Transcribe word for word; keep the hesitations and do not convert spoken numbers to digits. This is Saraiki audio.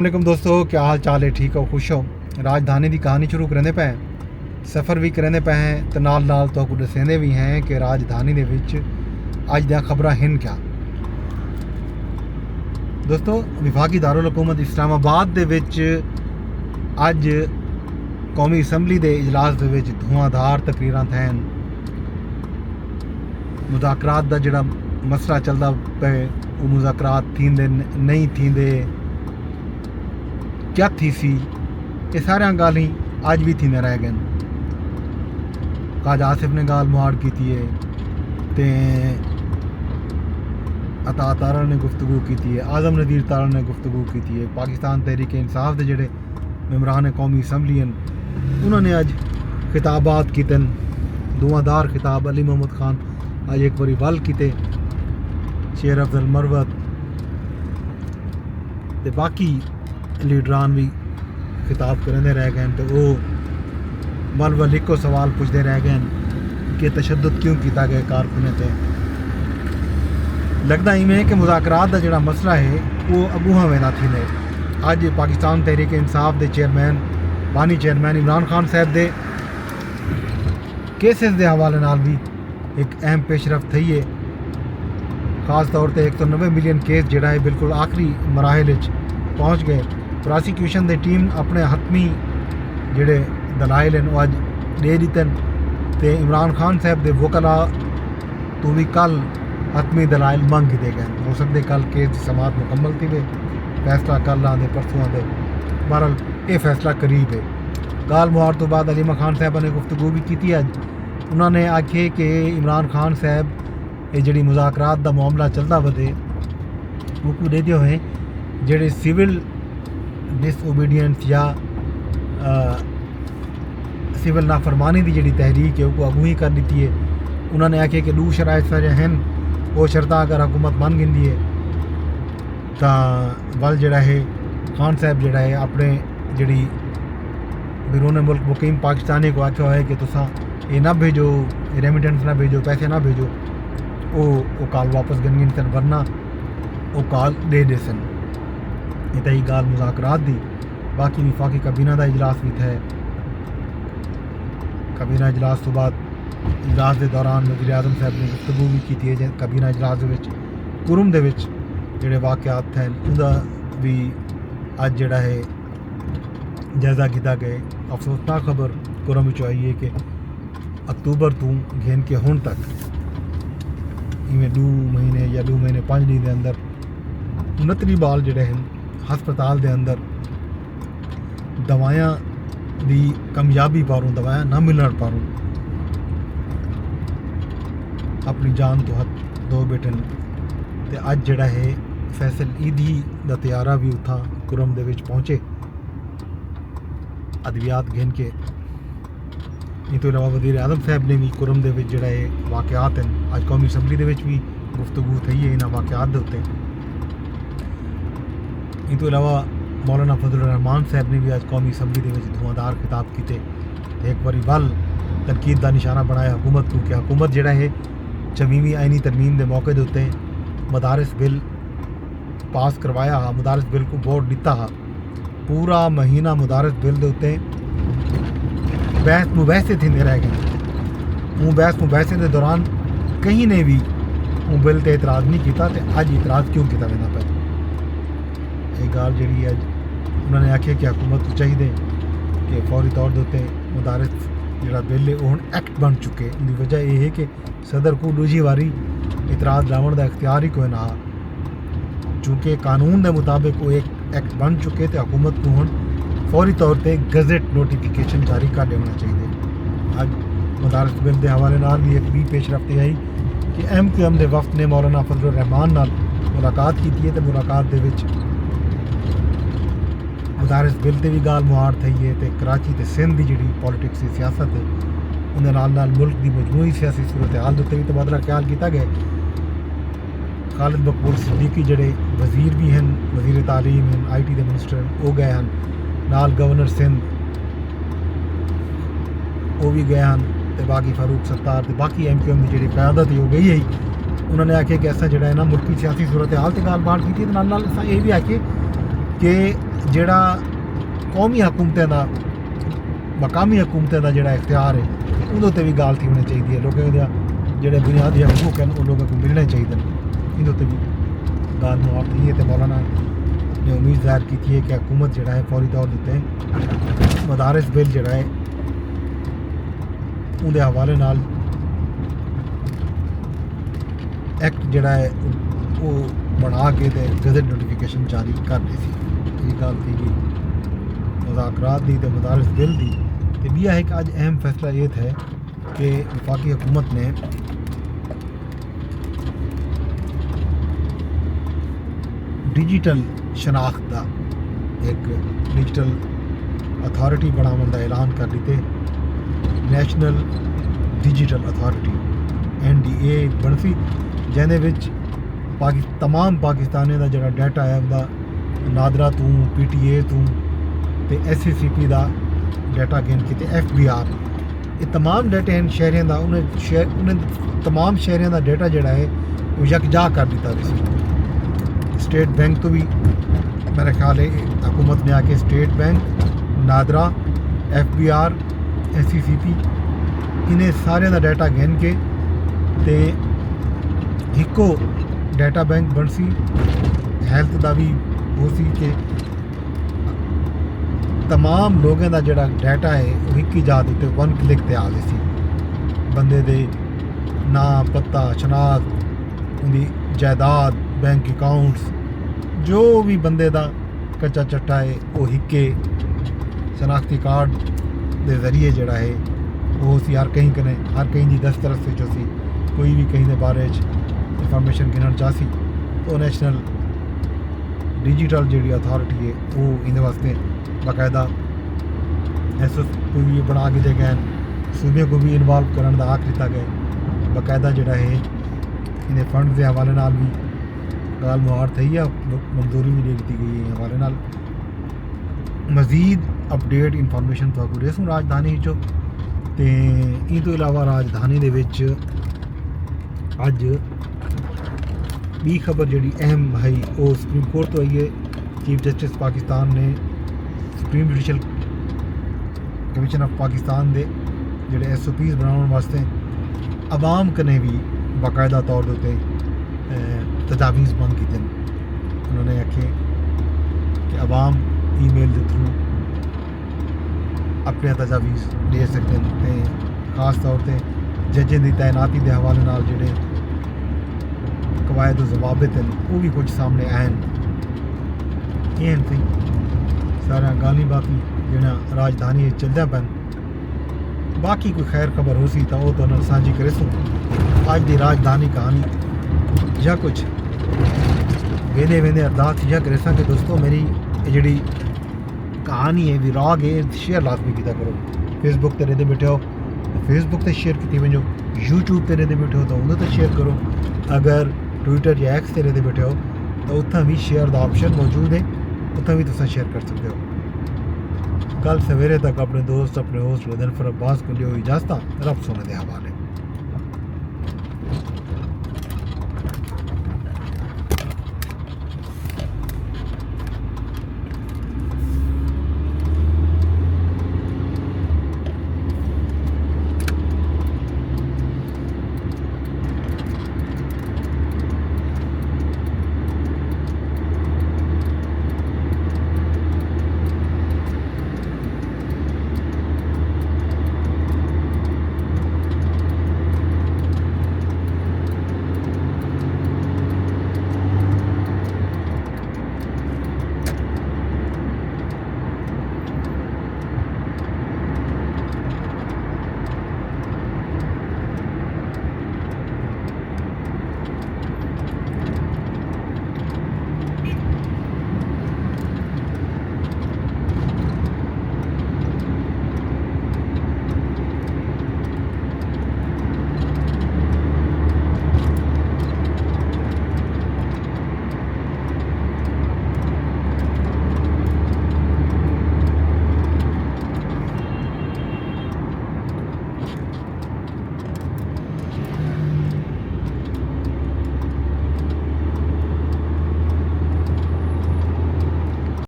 علیکم دوستو، کیا حال چال ہے؟ ٹھیک ہو؟ خوش ہو؟ راجدھانی دی کہانی شروع کریندے پئے ہیں، سفر وی کریندے پئے ہیں تے نال نال تہاکوں ݙسیندے وی ہیں کہ راجدھانی دے وچ اڄ دیاں خبراں ہن کیا۔ دوستو، وفاقی دارالحکومت اسلام آباد دے وچ اڄ قومی اسمبلی دے اجلاس دے وچ دھواں دھار تقریراں تھین۔ مذاکرات دا جڑا مسئلہ چلدا پئے، او مذاکرات تھیندے ن-، نہیں تھیندے، کیا تھیسی، اے ساریاں ڳالھیں اڄ وی تھیندے رہ ڳئن۔ خواجہ آصف نے ڳالھ مہاڑ کیتی ہے تے عطا تارڑ نے گفتگو کیتی ہے، اعظم نذیر تارڑ نے گفتگو کیتی ہے، پاکستان تحریک انصاف دے جڑے ممبران قومی اسمبلی ہن، انہاں نے اڄ خطابات کیتن، دھواں دھار خطاب۔ علی محمد خان اڄ ہک واری ول کیتے، شیر افضل مروت تے باقی لیڈران وی خطاب کریندے رہ ڳئن تے او ول ول ہکو سوال پچھدے رہ ڳئن کہ تشدد کیوں کیتا ڳئے کارکنیں تے۔ لڳدا ایویں ہے کہ مذاکرات دا جڑا مسئلہ ہے، او اڳونہاں ویندا تھیندے۔ اڄ پاکستان تحریک انصاف دے چیئرمین، بانی چیئرمین عمران خان صاحب دے کیسز دے حوالے نال وی ہک اہم پیش رفت تھئی ہے۔ خاص طور تے ہک سو نوے ملین کیس جڑا ہے، بالکل آخری مراحل اچ پہنچ ڳئے۔ پراسیکیوشن دی ٹیم اپݨے حتمی جڑے دلائل ہن، او اڄ ݙے ݙتن تے عمران خان صاحب دے وکلا توں وی کل حتمی دلائل منگ گھدے ڳئن۔ ہو سڳدے کل کیس دی سماعت مکمل تھیوے، فیصلہ کل آندے، پرسوں آندے۔ بہرحال، اے فیصلہ قریب ہے۔ ڳالھ مہاڑ توں بعد علی محمد خان صاحباں نے گفتگو وی کیتی اڄ۔ انہاں نے آکھے کہ عمران خان صاحب، اے جڑی مذاکرات دا معاملہ چلدا ودے، اوکوں ݙیہدے ہوئے جڑے سول ڈس اوبیڈینس یا، آ، سول نافرمانی دی جڑی تحریک ہے، اوکوں اڳوں ہی کر ݙتی ہے۔ انہاں نے آکھیا کہ ݙو شرائط ساریاں ہن، او شرطاں اگر حکومت من گھندی ہے تاں ول جڑا ہے خان صاحب جڑا ہے اپݨے جڑی بیرون ملک مقیم پاکستانی کوں آکھیا ہوئے کہ تساں اے نہ بھیجو، ریمیٹنس نہ بھیجو، پیسے نہ بھیجو، او، او کال واپس گھن گھن تن، ورنہ او کال ݙے ݙیسن۔ اے تاں ہی ڳالھ مذاکرات دی۔ باقی وفاقی کابینہ دا اجلاس وی تھئے۔ کابینہ اجلاس توں بعد اجلاس دے دوران وزیر اعظم صاحب نے گفتگو وی کیتی ہے، جے کابینہ اجلاس دے وچ کرم دے وچ جڑے واقعات تھئے، اوندا وی اڄ جڑا ہے جائزہ گھدا ڳئے۔ افسوسناک خبر کرم وچوں آئی ہے کہ اکتوبر توں گھن کے ہݨ تک، ایویں ݙو مہینے یا ݙو مہینے پنج ݙینھ دے اندر، انہتری ٻال جڑے ہن ہسپتال دے اندر دوائیاں دی کمیابی پاروں، دوائیاں نہ ملݨ پاروں اپݨی جان توں ہتھ دھو ٻیٹھن۔ تے اڄ جڑا ہے فیصل عیدھی دا طیارہ وی اتھاں کرم دے وچ پہنچے، ادویات گھن کے۔ ایں توں علاوہ وزیر اعظم صاحب نے وی کرم دے وچ جڑا ہے واقعات ہن، اڄ قومی اسمبلی دے وچ وی گفتگو تھئی ہے انہاں واقعات دے اتے۔ ایں توں علاوہ مولانا فضل الرحمان صاحب نے وی اڄ قومی اسمبلی دے وچ دھواں دھار خطاب کیتے تے ہک واری ول تنقید دا نشانہ بݨایا حکومت کوں کہ حکومت جڑا ہے چھویہویں آئینی ترمیم دے موقع دے اتے مدارس بل پاس کروایا ہا، مدارس بل کوں ووٹ ݙتا ہا، پورا مہینہ مدارس بل دے اتے بحث مباحثے تھیندے رہ ڳئے۔ اوں بحث مباحثے دے دوران کہیں نے وی اوں بل تے اعتراض نہیں کیتا تے اڄ اعتراض کیوں کیتا ویندا پئے؟ اے ڳالھ جڑی ہے اڄ انہاں نے آکھیا کہ حکومت کوں چاہیدے کہ فوری طور دے اتے مدارس جڑا بل ہے او ہݨ ایکٹ بݨ چکے۔ ان دی وجہ اے ہے کہ صدر کوں ݙوجھی واری اعتراض لاوݨ دا اختیار ہی کوئے نہ ہا، چونکہ قانون دے مطابق او ایک ایکٹ بݨ چکے تے حکومت کوں ہݨ فوری طور تے گزٹ نوٹیفیکیشن جاری کر ݙیوݨا چاہیدے۔ اڄ مدارس بل دے حوالے نال وی ہک ٻئی پیش رفت اے ہئی کہ ایم کیو ایم دے وفد نے مولانا فضل الرحمان نال ملاقات کیتی ہے تے ملاقات دے وچ مدارس بل تے وی ڳالھ مہاڑ تھئی ہے تے کراچی تے سندھ دی جڑی پالیٹکس دی سیاست ہے، اندے نال نال ملک دی مجموعی سیاسی صورتحال دے اتے وی تبادلہ خیال کیتا ڳئے۔ خالد مقبول صدیقی جڑے وزیر وی ہن، وزیر تعلیم ہن، آئی ٹی دے منسٹر ہن، او ڳئے ہن، نال گورنر سندھ او وی ڳئے ہن تے باقی فاروق ستار تے باقی ایم کیو ایم دی جڑی قیادت ہے او ڳئی ہئی۔ انہاں نے آکھیا کہ اساں جڑا ہے نا ملکی سیاسی صورتحال تے ڳالھ مہاڑ کیتی تے نال نال اساں اے وی آکھیے کہ جیڑھا قومی حکومتیں دا، مقامی حکومتیں دا جیڑھا اختیار ہے، اوندے تے وی ڳالھ تھی ہوݨی چاہیدی ہے۔ لوکیں دے جیڑھے بنیادی حقوق ہن، او لوکاں کوں ملݨے چاہیدے ہن۔ اوندے تے وی ڳالھ مہاڑ تھی ہے تے مولانا نے امید ظاہر کیتی ہے کہ حکومت جیڑھا ہے، فوری طور تے مدارس بل جیڑھا ہے، اوندے حوالے نال ایکٹ جیڑھا ہے، او بݨا کے تے گزٹ نوٹیفکیشن جاری کر ݙیسی۔ اے ڳالھ تھی ڳئی مذاکرات دی تے مدارس بل دی۔ تے ٻیا ہک اڄ اہم فیصلہ اے تھئے کہ وفاقی حکومت نے ڈیجیٹل شناخت دا ہک ڈیجیٹل اتھارٹی بݨاوݨ دا اعلان کر ݙتے۔ National digital authority, N D A, بݨسی، جیندے وچ پاکس-، تمام پاکستانیاں دا جیڑھا ڈیٹا ہے، اوندا نادرا توں، پی ٹی اے توں تے S C C P the data گھن کے تے ایف بی آر، اے تمام ڈیٹے ہن شہریاں دا، انہیں شہر-، انہیں تمام شہریاں دا ڈیٹا جیڑھا ہے، او یکجا کر ݙتا ویسی۔ اسٹیٹ بینک توں وی میرا خیال ہے حکومت نے آ کے state bank, NADRA, F B R, S C C P, انہیں ساریاں دا ڈیٹا گھن کے تے ہکو ڈیٹا بینک بݨسی، ہیلتھ دا وی ہوسی کہ تمام لوگیں دا جیڑھا ڈیٹا ہے، او ہک ہی جاہ تے ون کلک تے آ ویسی۔ بندے دے ناں، پتہ، شناخت، اوندی جائیداد، بینک اکاؤنٹس، جو وی بندے دا کچا چٹا ہے، او ہکے شناختی کارڈ دے ذریعے جیڑھا ہے، او ہوسی ہر کہیں کنے، ہر کہیں دی دسترس وچ ہوسی۔ کوئی وی کہیں دے بارے وچ انفارمیشن گھنݨ چاہسی، تو نیشنل ڈیجیٹل جیڑھی اتھارٹی ہے، او ایندے واسطے باقاعدہ ایس او پی وی بݨا ݙتے ڳئے ہن۔ صوبیاں کوں وی انوالو کرݨ دا آکھ ݙتا ڳئے۔ باقاعدہ جیڑھا ہے، ایندے فنڈز دے حوالے نال وی ڳالھ مہاڑ تھئی ہے، منظوری وی ݙے ݙتی ڳئی ہے حوالے نال۔ مزید اپڈیٹ انفارمیشن تہاکوں ݙیسوں راجدھانی وچوں۔ تے ایں توں علاوہ راجدھانی دے وچ اڄ ٻی خبر جیڑھی اہم ہئی، او سپریم کورٹ توں آئی ہے۔ چیف جسٹس پاکستان نے supreme judicial commission of Pakistan دے جیڑھے ایس او پیز بݨاوݨ واسطے عوام کنے وی باقاعدہ طور دے اتے، اے، تجاویز منگ کیتے ہن۔ انہوں نے آکھے کہ عوام ای میل دے تھرو اپݨیاں تجاویز ݙے سڳدن تے خاص طور تے ججیں دی تعیناتی دے حوالے نال جیڑھے قواعد و ضوابط ہن، او وی کجھ سامݨے آئن۔ اے ہن سئیں ساریاں ڳالھیں باتیں جیڑھیاں راجدھانی اچ چلدیاں پن۔ باقی کوئی خیر خبر ہوسی تاں او تہاݙے نال سانجھی کریسوں۔ اڄ دی راجدھانی کہانی یا کچھ ویندے ویندے ارداس یا کریساں کہ دوستو، میری اے جیڑھی کہانی ہے، ولاگ ہے، شیئر لازمی کیتا کرو۔ فیس بک تے رہندے بیٹھے ہو، فیس بک تے شیئر کیتی ونڄو۔ یوٹیوب تے رہندے بیٹھے ہو تاں اوندے تے شیئر کرو۔ اگر ٹویٹر یا ایکس تے رہندے بیٹھے ہو تاں اتھاں وی شیئر دا آپشن موجود ہے، اتھاں وی تساں شیئر کر سڳدے ہو۔ کل سویرے تک اپݨے دوست، اپݨے ہوسٹ غضنفر عباس کوں ݙیو اجازتاں، رب سوہݨے دے حوالے۔